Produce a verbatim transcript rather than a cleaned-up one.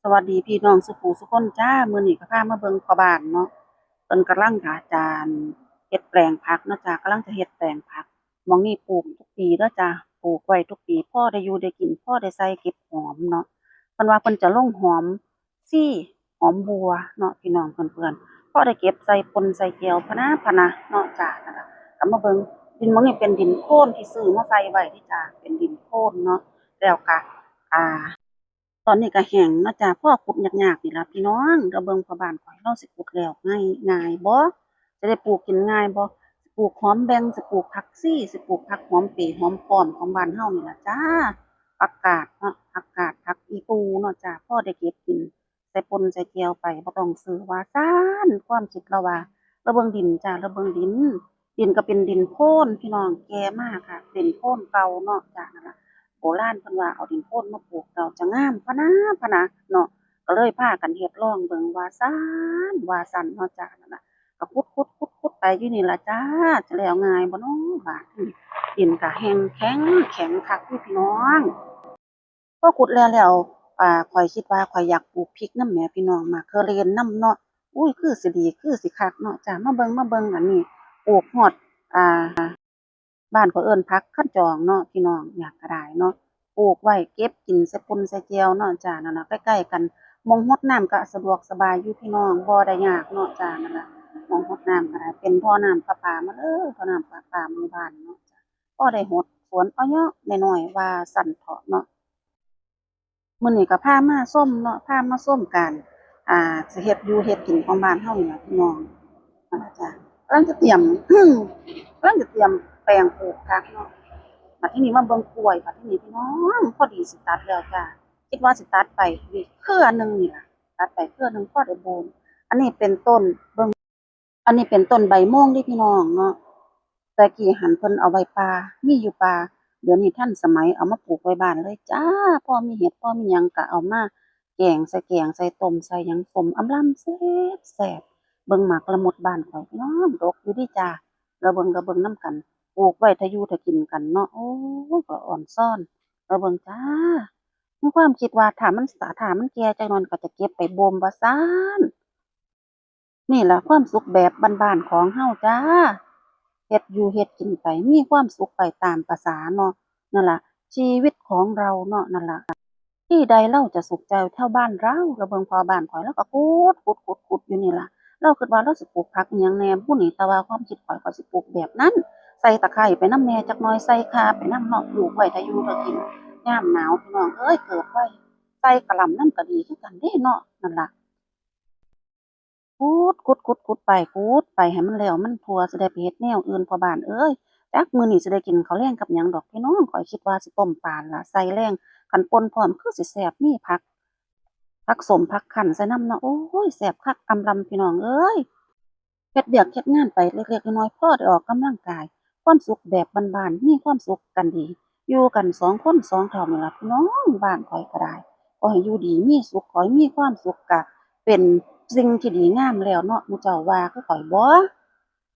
สวัสดีพี่น้องสุผู้สุคนจ้า มื้อนี้ก็พามาเบิ่งพ่อบ้านเนาะ เพิ่นกำลังจะ จะเฮ็ดแปลงผักเนาะจ้า กำลังจะเฮ็ดแปลงผัก หม่องนี้ปลูกทุกปีเด้อจ้า ปลูกไว้ทุกปี พอได้อยู่ได้กิน พอได้ใส่เก็บหอมเนาะ เพิ่นว่าเพิ่นจะลงหอม ซี่ หอมบัวเนาะพี่น้องเพื่อนๆ พอได้เก็บใส่ป่นใส่แจ่วพะนะพะนะเนาะจ้า นั่นล่ะ ก็มาเบิ่ง ดินหม่องนี้เป็นดินโคลนที่ซื้อมาใส่ไว้เด้อจ้า เป็นดินโคลนเนาะ แล้วก็ อ่า ตอนนี้ก็แห้งเนาะจ้า พอขุดยากๆนี่ล่ะพี่น้อง เดี๋ยวเบิ่งพ่อบ้านข้อย ลาวสิขุดแล้วง่าย ง่ายบ่ สิได้ปลูกกินง่ายบ่ สิปลูกหอมแบ่ง สิปลูกผักชี สิปลูกผักหอมเปรย์หอมป้อมของบ้านเฮานี่ล่ะจ้า ผักกาดเนาะ ผักกาด ผักอีตูเนาะจ้า พอได้เก็บกิน ใส่ป่นใส่แจ่วไป บ่ต้องซื้อว่าซั้น ความคิดลาวว่า ลาวเบิ่งดินจ้า ลาวเบิ่งดิน ดินก็เป็นดินโพนพี่น้อง แก่มากค่ะ เป็นโพนเก่าเนาะจ้า นั่นล่ะ โบราณเพิ่นว่าเอาดินโพนมาปลูกแล้วจะงามพะนะพะนะเนาะ ก็เลยพากันเฮ็ดลองเบิ่งว่าซั้น ว่าซั้นเนาะจ้า นั่นล่ะ ก็ขุดๆๆๆ ไปอยู่นี่ล่ะจ้า จะแล้วง่ายบ่น้อ บาดนี้ ดินก็แห้งแข็ง แข็งคักอยู่พี่น้อง พอขุดแล้วแล้ว อ่า ข้อยคิดว่าข้อยอยากปลูกพริกนำแหมพี่น้อง หมากเขือเรนนำเนาะ อุ้ย คือสิดี คือสิคักเนาะจ้า มาเบิ่ง มาเบิ่งอันนี้ ปลูกฮอด อ่า บ้านข้อยเอิ้นผักคันจองเนาะพี่น้อง อยากก็ได้เนาะ ปลูกไว้เก็บกินใส่ป่นใส่แจ่วเนาะจ้า นั่นล่ะ ใกล้ๆกัน หม่องฮดน้ำก็สะดวกสบายอยู่พี่น้อง บ่ได้ยากเนาะจ้า นั่นล่ะ หม่องฮดน้ำก็ได้ เป็นท่อน้ำประปามาเลย ท่อน้ำประปาหมู่บ้านเนาะจ้า พอได้ฮดสวนอ้อยน้อยๆ ว่าซั้นเถาะเนาะ มื้อนี้ก็พามาชมเนาะ พามาชมการ อ่า สิเฮ็ดอยู่เฮ็ดกินของบ้านเฮานี่ล่ะพี่น้อง นั่นล่ะจ้ะ กำลังจะเตรียม กำลังจะเตรียมแปลงปลูกผักเนาะ บัดทีนี้มาเบิ่งกล้วย บัดทีนี้พี่น้อง พอดีสิตัดแล้วจ้ะ คิดว่าสิตัดไปอีกเครือหนึ่งนี่ล่ะ ตัดไปเครือหนึ่งพอได้โบน อันนี้เป็นต้น เบิ่ง อันนี้เป็นต้นใบโมงเด้พี่น้องเนาะ แต่กี้หั้นเพิ่นเอาไว้ป่า มีอยู่ป่า เดี๋ยวนี้ทันสมัยเอามาปลูกไว้บ้านเลยจ้า พอมีเห็ด พอมีหยังก็เอามาแกงใส่แกงใส่ต้มใส่หยัง ส้มอำลำแซ่บแซ่บ เบิ่งหมากละมุดบ้านข้อยพี่น้อง ดกอยู่เด้จ้า แล้วเบิ่ง แล้วเบิ่งนำกัน ปลูกไว้ถ้าอยู่ถ้ากินกันเนาะ โอ้ย ก็อ่อนซ่อน แล้วเบิ่งจ้า มีความคิดว่าถ้ามัน ถ้ามันแก่จักหน่อยก็จะเก็บไปบ่มว่าซั้น นี่ล่ะความสุขแบบบ้านๆของเฮาจ้า เฮ็ดอยู่เฮ็ดกินไป มีความสุขไปตามประสาเนาะ นั่นล่ะ ชีวิตของเราเนาะ นั่นล่ะ ที่ใดเล่าจะสุขใจเท่าบ้านเรา แล้วเบิ่งพ่อบ้านข้อย ลาวก็ขุด ขุด ขุด ขุดอยู่นี่ล่ะ ลาวคิดว่าลาวสิปลูกผักอิหยังแหน่บุนี่ แต่ว่าความคิดข้อย ข้อยสิปลูกแบบนั้น ใส่ตะไคร้ไปนำแหน่จักหน่อย ใส่ข่าไปนำเนาะ ปลูกไว้ถ้าอยู่ถ้ากิน ยามหนาวพี่น้องเอ้ย เกิดไว้ ใส่กะหล่ำนำก็ดีคือกันเด้เนาะ นั่นล่ะ ขุด ขุด ขุด ขุดไป ขุดไปให้มันแล้วมันทั่ว สิได้ไปเฮ็ดแนวอื่นพ่อบ้านเอ้ย จักมื้อนี้สิได้กินข้าวแลงกับหยังดอกพี่น้อง ข้อยคิดว่าสิต้มปลาล่ะ ใส่แลง คันป่นพร้อมคือสิแซ่บ มีผัก ผักส้มผักคั้นใส่นำเนาะ โอ้ย แซ่บคักอำลำพี่น้องเอ้ย เฮ็ดเวียกเฮ็ดงานไปเล็กๆน้อยๆ พอได้ออกกำลังกาย ความสุขแบบบ้านๆ มีความสุขกันดี อยู่กันสองคนสองเฒ่านี่ล่ะพี่น้อง บ้านข้อยก็ได้ ขอให้อยู่ดีมีสุข ขอให้มีความสุข ก็เป็นสิ่งที่ดีงามแล้วเนาะ หมู่เจ้าว่าคือข้อยบ่